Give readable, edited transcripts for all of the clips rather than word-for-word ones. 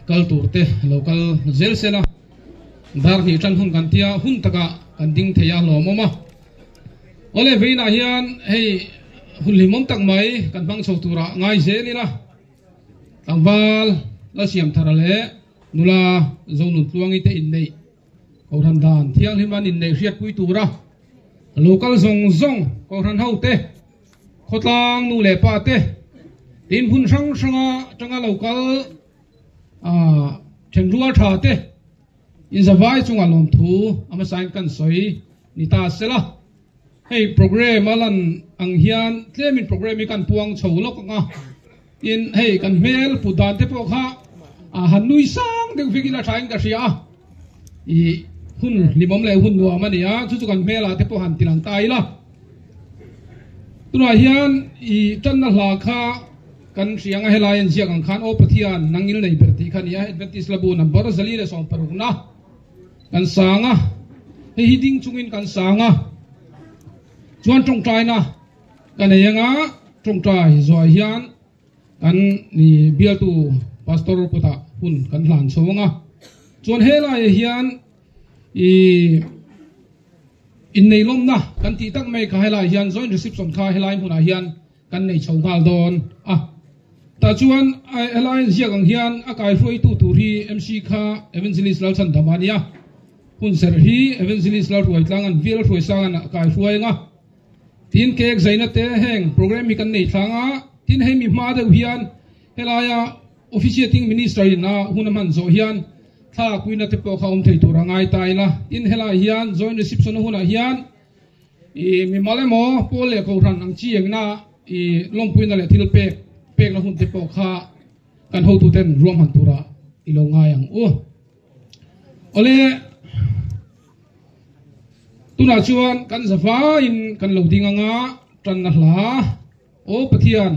Kal tur te lo kal zel sela, dar hnih tan hun kan tia hun takah kan ding thei a hlawmawm a. Awle veinah hian hei hun hlimawm tak mai kan hmang chho turah ngai zel ila, tlangval Lalsiamthara leh nula Zonuntluangi te inneih Kohhran dan thianghlim an inneih hriatpui tura lo kal zawng zawng Kohhran ho te, Khawtlang nu leh pa te tin hmun hrang hranga tanga lo kal thenrual tha te inzavai chunga lawmthu a hmasain kan sawi ni ta sela. Hei program a lan ang hian tlemin program hi kan puang chho lawk ang a, tin hei kan hmel put dan te pawh kha han nui sang deuh vek ila thain ka hria a, ih hun hlimawm leh hun nuam a ni a, chu chu kan hmelah te pawh han tilang ta ila. Tunah hian i tanna hla kha kan hria ang a, helai an ziak ang khan Aw Pathian, nang il nei ber tih kha a ni a, Adventist Labu number 460 na kan sang a, hei hi ding chungin kan sang a, chuan tawngtaina ka nei ang a, tawngtai zuah hian kan ni bialtu Pastor kutah hun kan hlan chho ang a, chuan helaiah hian i Inneilawmna kan tih tak mai kha helai hian joint reception kha helai hmunah hian kan nei chho nghal dawn a. Tah chuan helai ziak ang hian a kaihruaitu tur hi MC kha Evangelist Lalchhandama a nia. Hunserh hi Evangelist Lalhruaitlang an Bial Hruaisang an kaihruai ang a. Tin cake zaina te heng program hi kan nei thlang a. Tin hei mi hma deuh hian helaia Officiating Minister in a hun a hman zawh hian thla kuina te pawh kha awm thei tur a ngai ta ila. Tin, helai hian Joint Reception a hunah hian i mimal emaw pawl leh kohhran ang chi engna i lawmpuina leh thil pek pekna hun te pawh kha kan hotuten ruahman turah i lo ngai ang u. Awle, tunah chuan kan zavaiin kan lo ding anga tanna hla. Aw Pathian,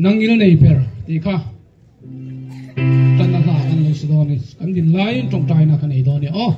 nang il nei ber tih kha tan a hla kan lo si dawn a ni. Kan din laiin tawngtaina ka nei dawn e aw.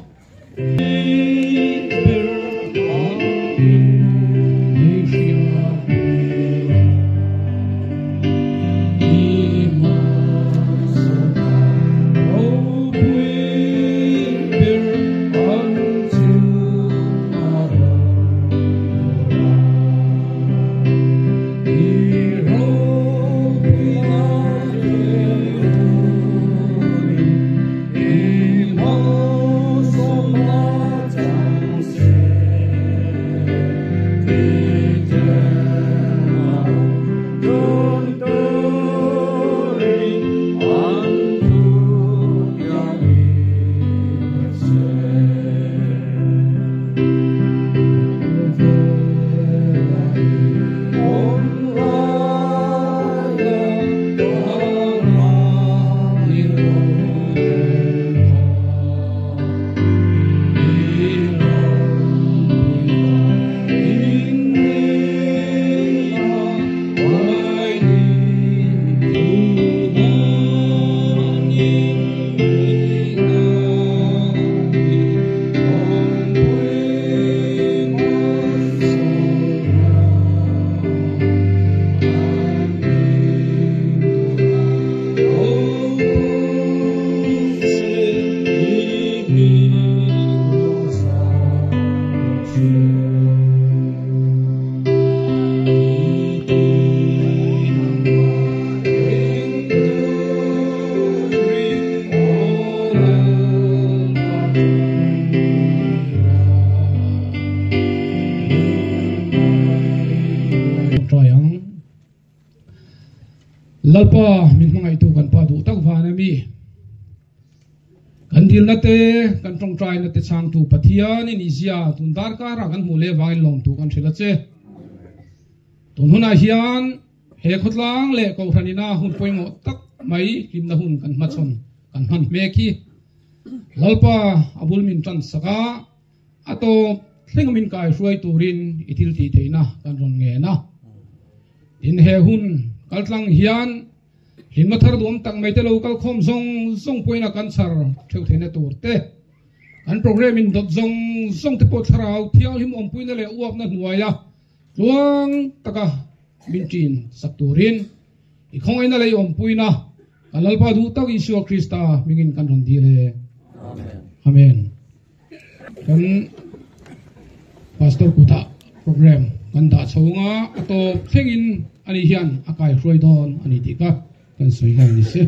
Lalpa min hmangaihtu kan pa duh tak van a mi. Kan dilna te, kan tawngtaina te chhangtu Pathian in i zia tun darkar ah kan hmuh leh vangin lawmtu kan hrilh a che. Tun hunah hian he khawtlang leh Kohhran ina hun pawimawh tak mai hlimna hun kan hmachhawn kan hman hmek hi Lalpa a bul min tan sak a, a tawp thleng min kai hruai turin i thil tih theihna kan rawn ngen a. Tin he hun kaltlang hian hlimna thar duam tak mai te lo kalkhawm zawng zawng pawhin a kan chhar theuh theihna tur te, kan program in dawt zawng zawng te pawh thlarau thianghlim awmpuina leh uapna hnuaia tluang taka min ṭin sak turin i khawngaihna leh i awmpuina. Kan Lalpa duh tak Isua Krista hmingin kan rawn dil e. Amen. Kan Pastor kutah program kan dah chho nga a tawp thlengin ani hian a kai hruai dawn ani tih kha kan sawi nghal ni se.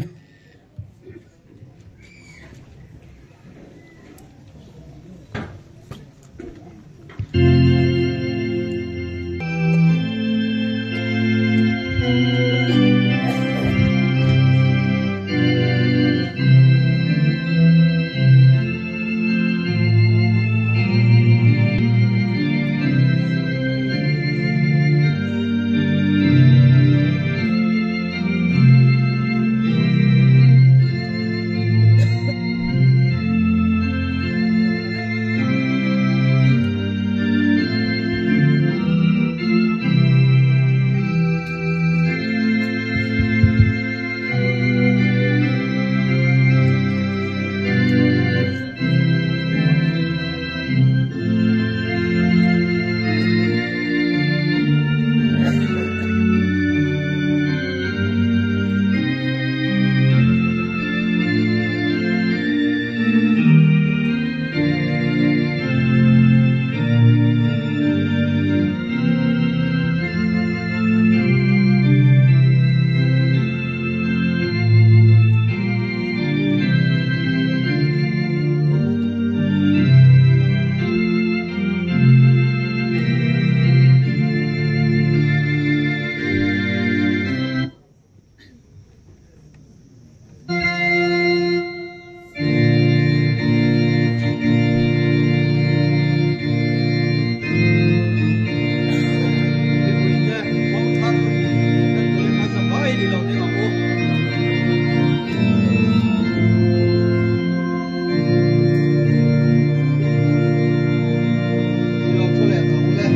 Mipuite mangthar kan turin kan zavai ni lo ding ang u. Ni lo thu leh tawh u le.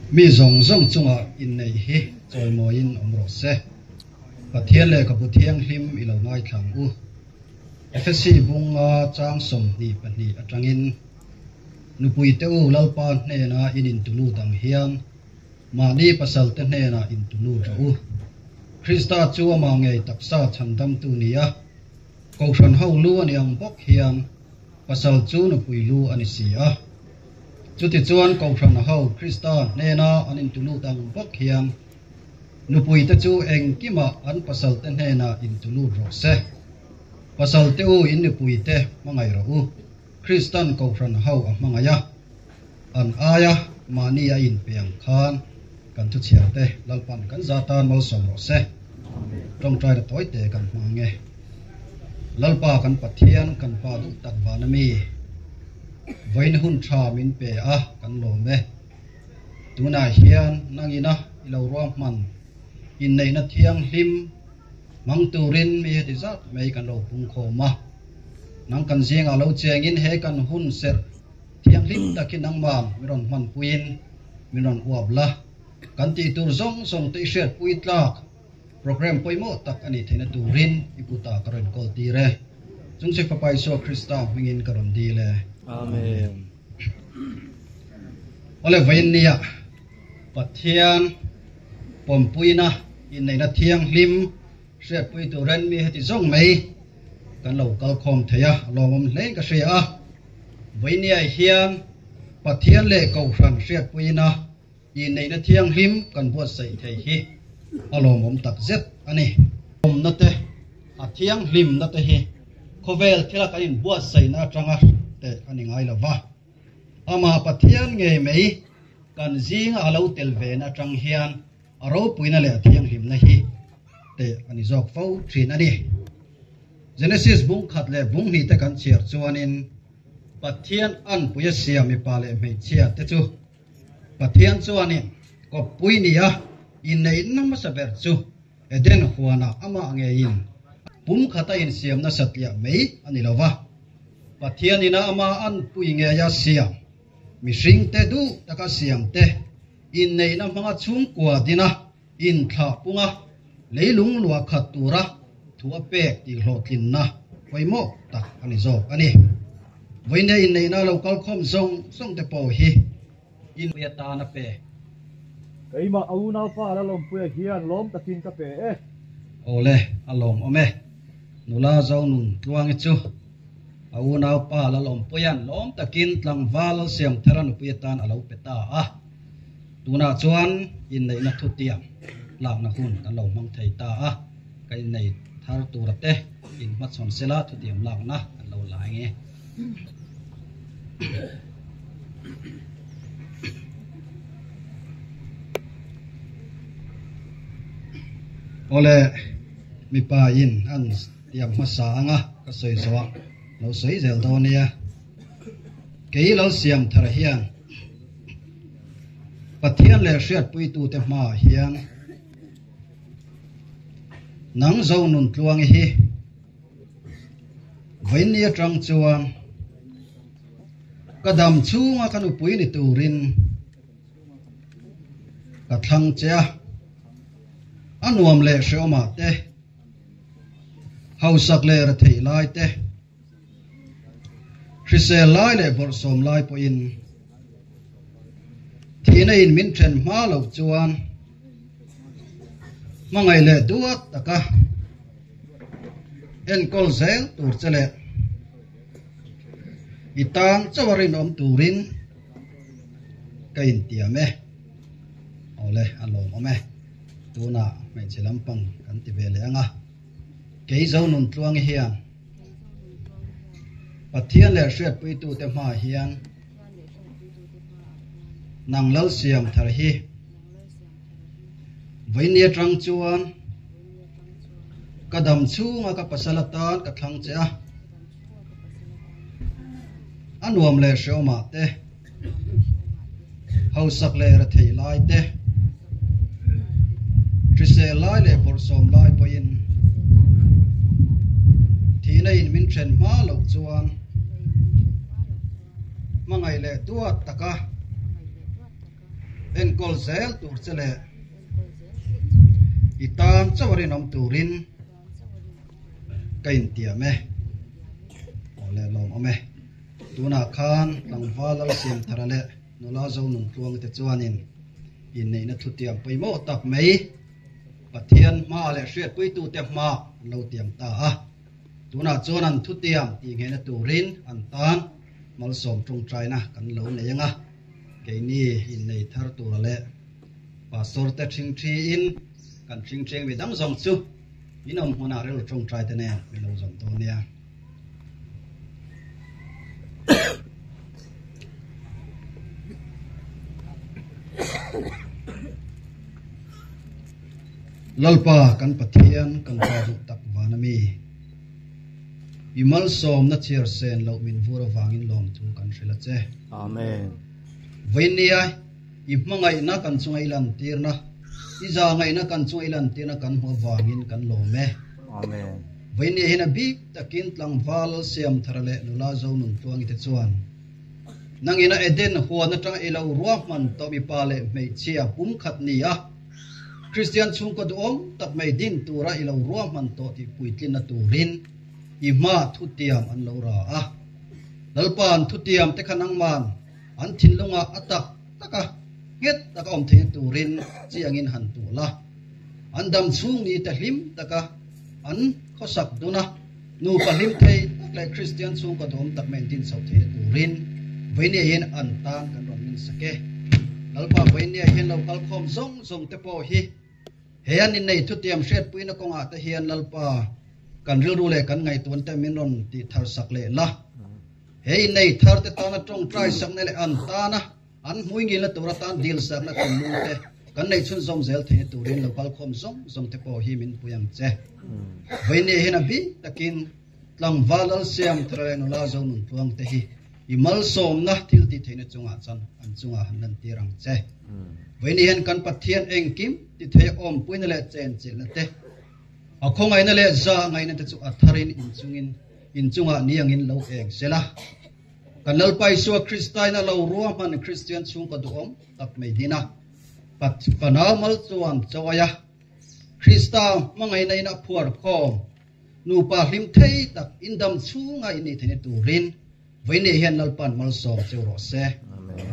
Mi zawng zawng chungah inneih hi chawimawiin awm rawh se. Pathian lehkhabu thianghlim i lo ngaithla ang u. Efesi bunga chang 22 atangin Nupuite u Lalpa hnena in intulut ang hian mahni pasalte hnenah intulut rawh u. Krista chu amah ngei taksa chhandamtu nia Kohhran ho lu a ni ang bawk hian pasal chu nupui lu a ni si a. Chutichuan Kohhran ho Krista hnena an intulut ang bawk hian Nupuite chu engkimah an pasalte hnenah intulut rawh se. Pasalte u in nupuite hmangaih rawh u. Kristan Kohhran ho a hmangaih a, an aia mahni a inpe ang khan kan thuchhiarte Lalpan kan za tan malsawm rawh se. Tawngtaina tawite kan hmang ang e. Lalpa kan Pathian kan Pa duh tak vana mi, vawiin hun tha min pe a kan lawm e. Tunah hian nangina i lo ruahman inneihna thianghlim hmang turin mi heti zat mai kan lo pungkhawm a. Nang kan zingah lo chengin he kan hun serh thianghlim takin nangmah min rawn hmanpuiin min rawn uap la. Kan tih tur zawng zawng te i hriatpui tlak program pawimawh tak a nih theihna turin i kutah ka rawn kawl tir e. Chungchhe Fapa Isua Krista hmingin ka rawn dil e. Amen. Awle vawiin nia Pathian pawmpuina inneihna thianghlim hriatpui turin mi heti zawng mai kan lo kal khawm thei a, a lawmawm hlein ka hria a. Vawiin nia hian Pathian leh Kohhran hriatpuina inneihna thianghlim kan buatsaih thei hi a lawmawm tak zet a ni. Awmna te, a thianghlimna te hi khawvel thila kan inbuatsaihna atanga teh a ni ngai lo va. Amah Pathian ngei mai kan zinga a lo tel ve na atang hian a ropuina leh a thianghlimna hi teh a ni zawk fo thin a ni. Genesis bung khat leh bung hnih te kan chhiar chuanin Pathian anpui a siam mipa leh hmeichhia te chu Pathian chuanin kawppui nia inneihna hmasa ber chu Eden huanah amah ngeiin pumkhata insiam nasa tliah mai a ni lo va, Pathianin a amah anpui ngeia siam, mihringte duh taka siamte inneihna hmanga chhungkua dina inthlah punga leilung luah khat tura thu a pek tih hlawhtlinna pawimawh tak a ni zawk a ni. Vawinia inneihna lo kalkhawm zawng zawng te pawh hi inpui atan a pe. Keimah a unaupa la lawmpuia hian lawm takin ka pe e. Awle, a lawmawm e. Nula Zonun Tluangi chu a unaupa la lawmpuia'n lawm takin tlangval Siamthara nupui atan a lo pe ta a. Tunah chuan inneihna thutiam lakna hun kan lo hmang thei ta a, ka innei thar tura te inhmachhawn sela thutiam lakna kan lo la eng e. Awle, mipa in an tiam hmasa anga ka sawi zawh a, lo sawi zel dawn nia. Kei lo siam thar hian Pathian leh hriatpuitute hmaah hian nang zo nun tluang hi Vawiinni atang chuan ka dam chhunga ka nupui ni turin ka thlang che a, a nuam leh hreawmah te, hausak leh retheih lai te, hrisel lai leh bawrhsawm lai pawhin thihna in min then hma loh chuan hmangaih leh duat taka enkawl zel tur che leh i tan chauh a rinawm turin ka intiam e. Awle, a lawmawm e. Tunah hmeichhe lampang kan ti ve leh ang a, kei zo nun tluang hian Pathian leh hriatpuitute hmaah hian nang lo siam thar hi vawiin atang chuan ka dam chhunga ka pasal atan ka thlang che a, a nuam leh hreawmah te, hausak leh retheih lai te, hrisel lai leh bawrhsawm lai pawhin thihna in min then hma loh chuan hmangaih leh duat taka enkawl zel tur che leh i tan chauh a rinawm turin ka intiam e. Awle lawmawm e. Tunah khan tlangval Lalsiamthara leh nula Zonuntluang te chuanin inneihna thutiam pawimawh tak mai Pathian hma leh hriatpuitute hma an lo tiam ta a. Tunah chuan an thutiam tih nghehna turin an tan malsawm tawngtaina kan lo nei ang a, keini innei thar tura leh Pastor te thingthiin kan thingtheng mi dang zawng chu in awm hmunah rilru tawngtai te nen min lo zawm dawn nia. Lalpa kan Pathian kan Pa duh tak van ami, i malsawmna chhiar sen loh min vur avangin lawmthu kan hrilh a che. Amen. Vawinia i hmangaihna kan chunga i lantirna, i zahngaihna kan chunga i lantirna kan hmuh avangin kan lawm e. Amen. Vawinia hian a bik takin tlangval Siamthara leh nula Zonuntluangi te chuan nangina Eden huan atanga i lo ruahman tawh mipa leh hmeichhia pumkhat ni a, Kristian chhungkaw duhawm tak mai din tura i lo ruahman tawh tih puitlinna turin i hma thutiam an lo ra a. Lalpa'n thutiam te kha nangman an thinlungah a tak tak a, nghet taka awm theihna turin chiangin han tuh la. An dam chhung ni te hlim taka an khawsak dun a, nupa hlim thei tak leh Kristian chhungkaw duhawm tak mai an din chhoh theihna turin Vawinia hian an tan kan rawn min sak e. Lalpa Vawinia hian lo kal khawm zawng zawng te pawh hi he an innei thutiam hriatpuina kawngah te hian Lalpa kan rilru leh kan ngaihtuahna te min rawn tih thar sak leh la. He innei thar te tana tawngtai sakna leh an tana an hmui ngilna tur atan dil sakna thinlung te kan neih chhunzawm zel theihna turin lo kalkhawm zawng zawng te pawh hi min pui ang che. Vawiin hian a bik takin tlangval Lalsiam Thara leh Nula Zonuntluang te hi i malsawmna thil tih theihna chungah chuan an chungah han lantir ang che. Vawiin hian kan Pathian engkim ti thei awmpuina leh chenchilhna te, a khawngaihna leh za ngaihna te chu a tharin inchungin inchungah ni angin lo eng sela. Kan Lalpa Isua Kristain a lo ruahman Kristian chhungkaw duhawm tak mai din a, Fanau mal chuan chawi a, Krista hmangaihna in a phuar khawm nupa hlim thei tak indam chhunga in nih theihna turin vawiin hian Lalpa'n malsawm cheu rawh se.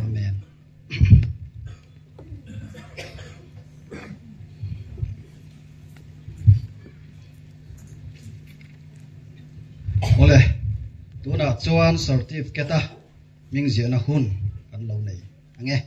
Amen. Awle, tunah chuan certificate a hming ziahna hun kan lo nei ang e.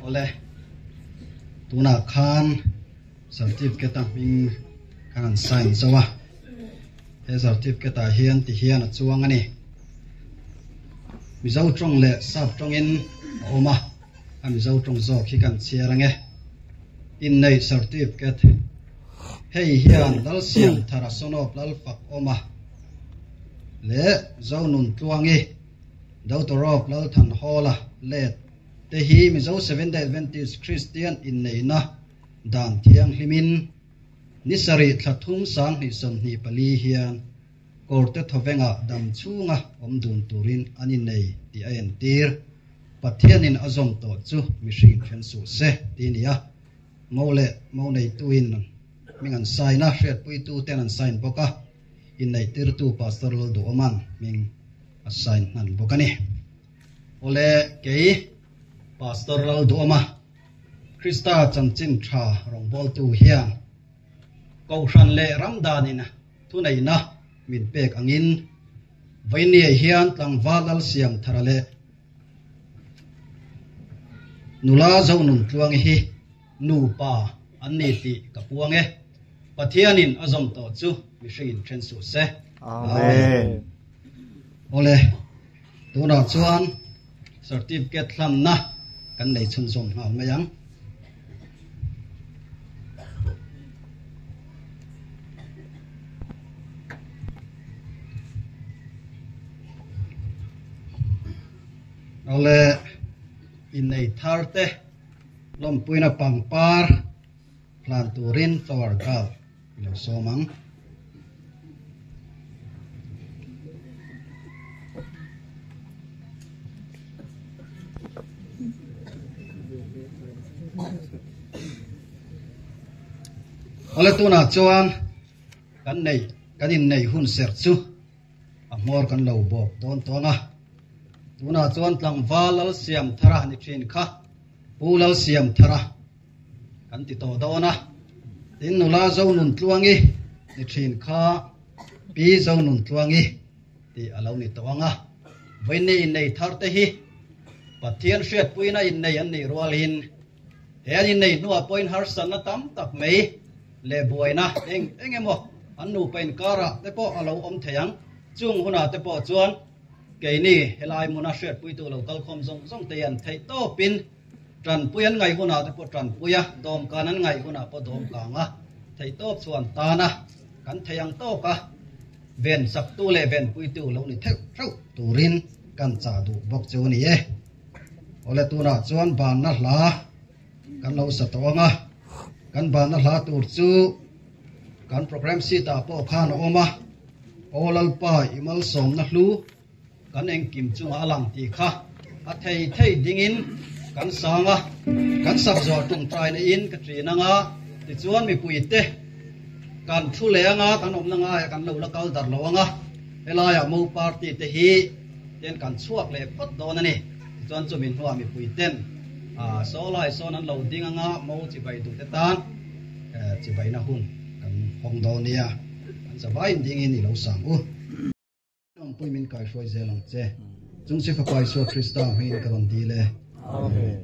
Awle, tunah khan certificate a hming khan an sign zo a, he certificate ah hian ti hian a chuang a ni. Mizo tawng leh sap tawngin a awm a, a Mizo tawng zawk hi kan chhiar ange. Inneih certificate hei hian Lalsiam Thara Sonop Lalfak awm a leh Zonun Tluangi Dotorov Lalthan Hawla let te hi Mizo Seventh-day Adventist Kristian inneihna dan thianghlimin ni sarih thla thum 2024 hian Kawrte thawvengah dam chhunga awm dun turin an innei tih a entir. Pathianin a zawm tawh chu mihring then suh se ti nia. Mo leh mo neituin hming an sign a, hriatpuitu ten an sign bawk a, inneihtirtu Pastor Lalduhawma'n hming a sign hman bawk a ni. Awle kei Pastor Lalduhawma, Krista chanchin tha rawngbawltu hian Kohhran leh ram danin thuneihna min pek angin Vawinia hian tlangval Lalsiam Thara leh Nula Zonuntluangi hi nupa an ni tih ka puang e. Pathianin a zawm tawh chu mihringin then suh se. Amen. Awle, tunah chuan certificate hlanna kan nei chhunzawm nghal mai ang. Awle innei thar te lawmpuina pangpar hlan turin flower girl i lo sawm ang. Awle tunah chuan kan nei kan inneih hun serh chu a hmawr kan lo bawk dawn tawn a. Tunah chuan tlangval Lalsiamthara ni thin kha Pu Lalsiamthara kan ti tawh dawn a. Tin nula Zonuntluangi ni thin kha Pi Zonuntluangi tih a lo ni tawh ang a. Vawiinni innei thar te hi Pathian hriatpuina innei an nih rualin He an innei hnuah pawhin harsatna tam tak mai leh buaina eng eng emaw an nupa inkarah te pawh a lo awm thei ang. Chung hunah te pawh chuan keini helai hmuna hriatpuitu lo kalkhawm zawng zawng te hian theih tawpin tanpui an ngaih hunah te pawh tanpui a, dawmkan an ngaih hunah pawh dawmkang a, theih tawp chuan tana kan thei ang tawk a, ven saktu leh venpuitu lo ni theuh theuh turin kan chah duh bawk chu a ni e. Awle tunah chuan banna hla kan lo sa tawh ang a, kan banna hla tur chu kan program sheet ah pawh khan a awm a, Aw Lalpa i malsawmna hlu kan engkim chungah a lang tih kha a thei thei dingin kan sang a, kan sak zawh tawngtaina in ka ṭin ang a, tichuan mipuite kan thu leh ang a, kan awmna ngaiah kan lo la kal darh lo ang a, helaiah Mo party te hi Ten kan chhuak leh phawt dawn a ni. Tichuan chumi hnuah mipui ten saw lai sawn an lo ding anga mo chibai duhte tan chibaina hun kan hawng dawn nia. An zavaiin dingin i lo sang u. Awmpui min kaihruai zel ang che. Chung si Fapa Isua Krista hmingin ka rawn dil e. Amen.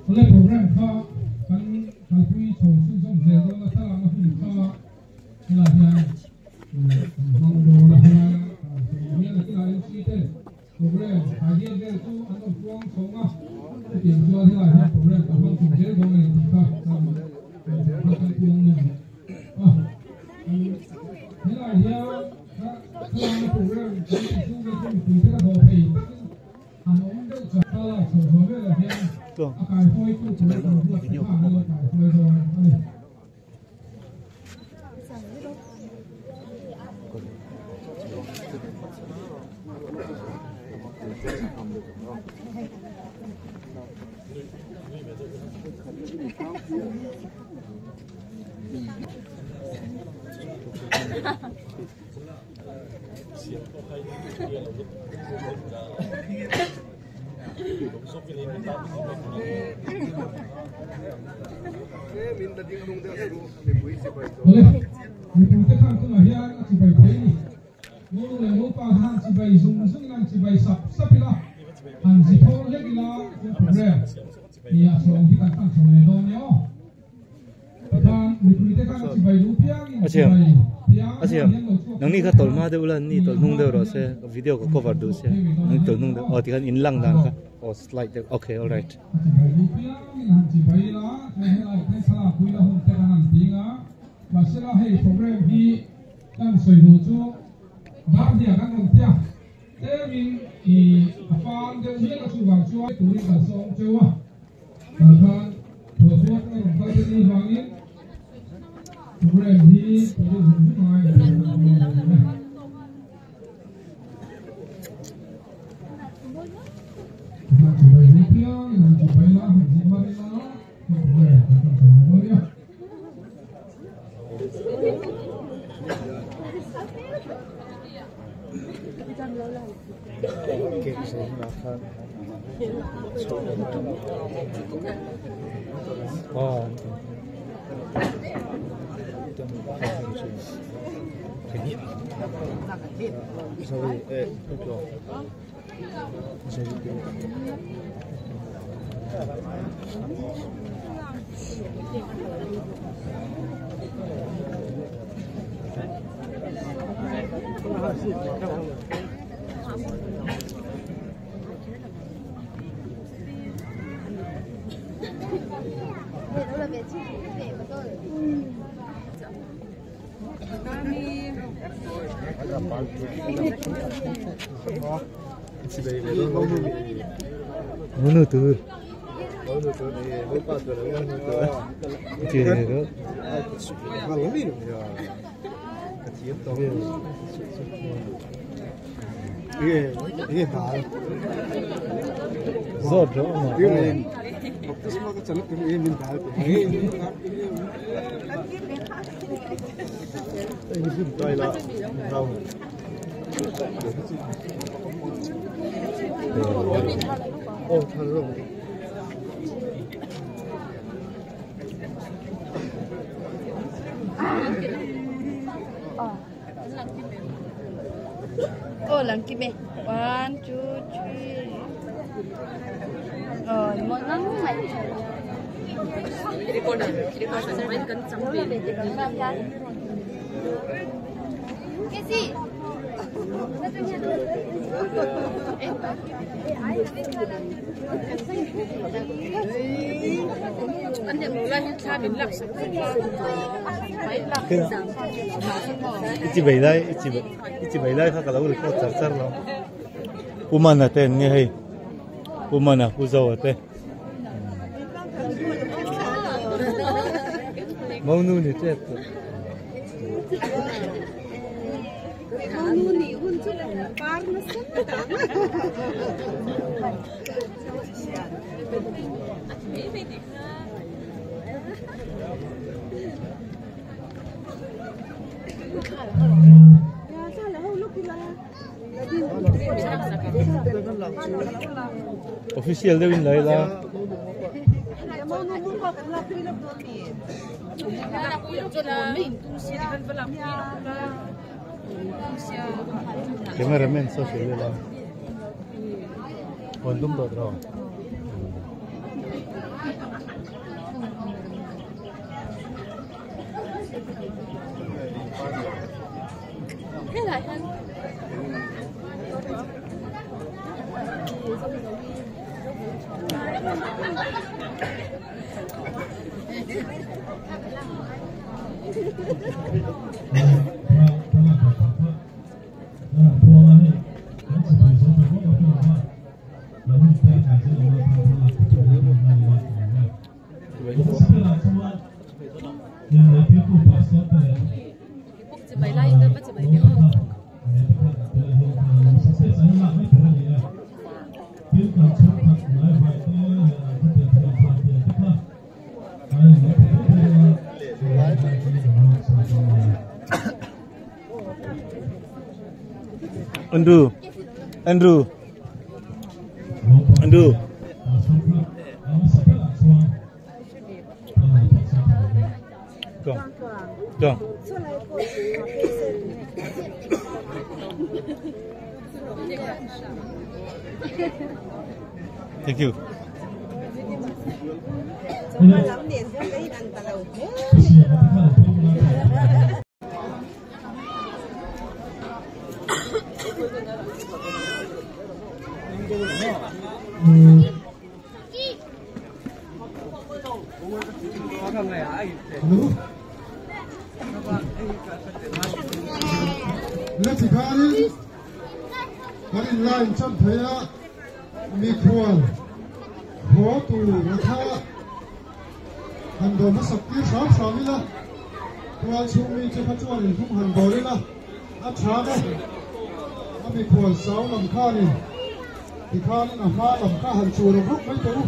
Awle program kha kan kalpui chho chhunzawm zel dawn a thlalakna hun kha helai hian kan hmang dawn a helai hian a tilai MC ten program idea vel chu an rawn puang chhawng a chutiang chuan helai hian program kan hmang chho zel dawn a ni tih kha kan kan puang nawn a helai hian thlalakna program kan tih chhung vel chu mipui te ka dawh thei takin An awm deuh chak ta lak chho zawh velah hian a kaihruaitu tur kan ruat te kha an lo kaihruai dawn a ni. Awle, mipuite khan tunah hian a chibai thei a ni. Ngawnu leh Ngawpa khan chibai zung zungin an chibai sap sap ila, han zi thaw hlek ila chuan program nia chhawng hi kan tan chho leh dawn nia aw. Tikhan. Achiam achiam nangni kha tawlh hma deuh la ni tawlh hnung deuh rawh se video ka cover duh sia nangni tawlh hnung deuh aw tikhan in lang dan kha aw slide deuh okay alright. Monu tur. Oh, lang kime. 1, 2, 3. Oh, mo nang mai. Cái gì? Ichi bai lai kha ka lo record char char lo. Pumana te an ni hei. Pumana pu zo te. Monu ni te. Monu ni hun chu par na sak ta. Official deuhin lai la. Cameraman social la. Kondum dot ro. Andrew, Andrew, Andrew. Go, go. Thank you. Le tikhanin kan in line chan thei a mikhual haw tur a kha han dawm hmasak tir hram hram ila tual chhung mi te kha chuan in hnung han dawl ila a tha e a mikhual sau lam khanin tikhanin a hma lam kha han chur ang rawk mai teh u.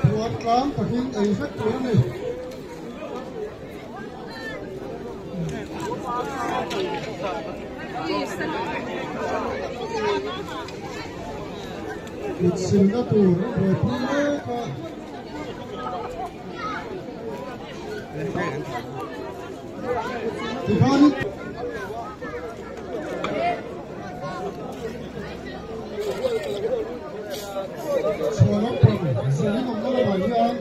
Puan tlang takin ei vek tur a ni. Kut silna tur a buaipui mek a. Tikhanin chhuah lampang zalin awmna lamah hian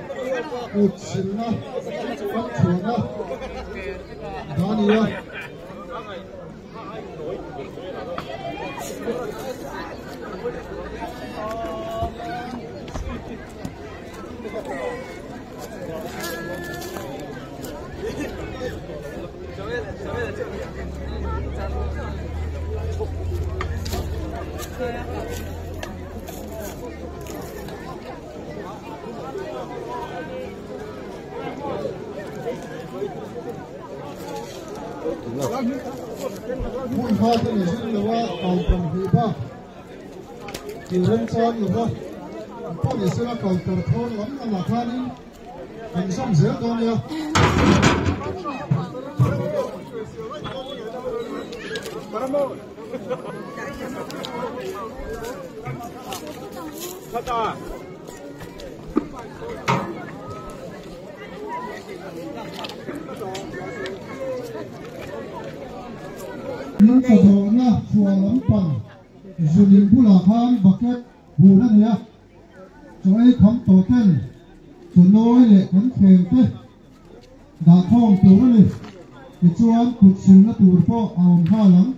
kut silna kan chhuahna dah a ni a. Hmun hma te ni zir lo a counter hnih bak thil remchang lo va pawh ni sela counter thawn lam lamah khanin kan zawm zel dawn nia. In chawdawhna chhuah lampang zunin bulah khan bucket hun a ni a, chaw ei kham tawh ten chaw nawi leh kan thleng te dah khawm tur a ni. Tichuan kut silna tur pawh a awm nghal ang.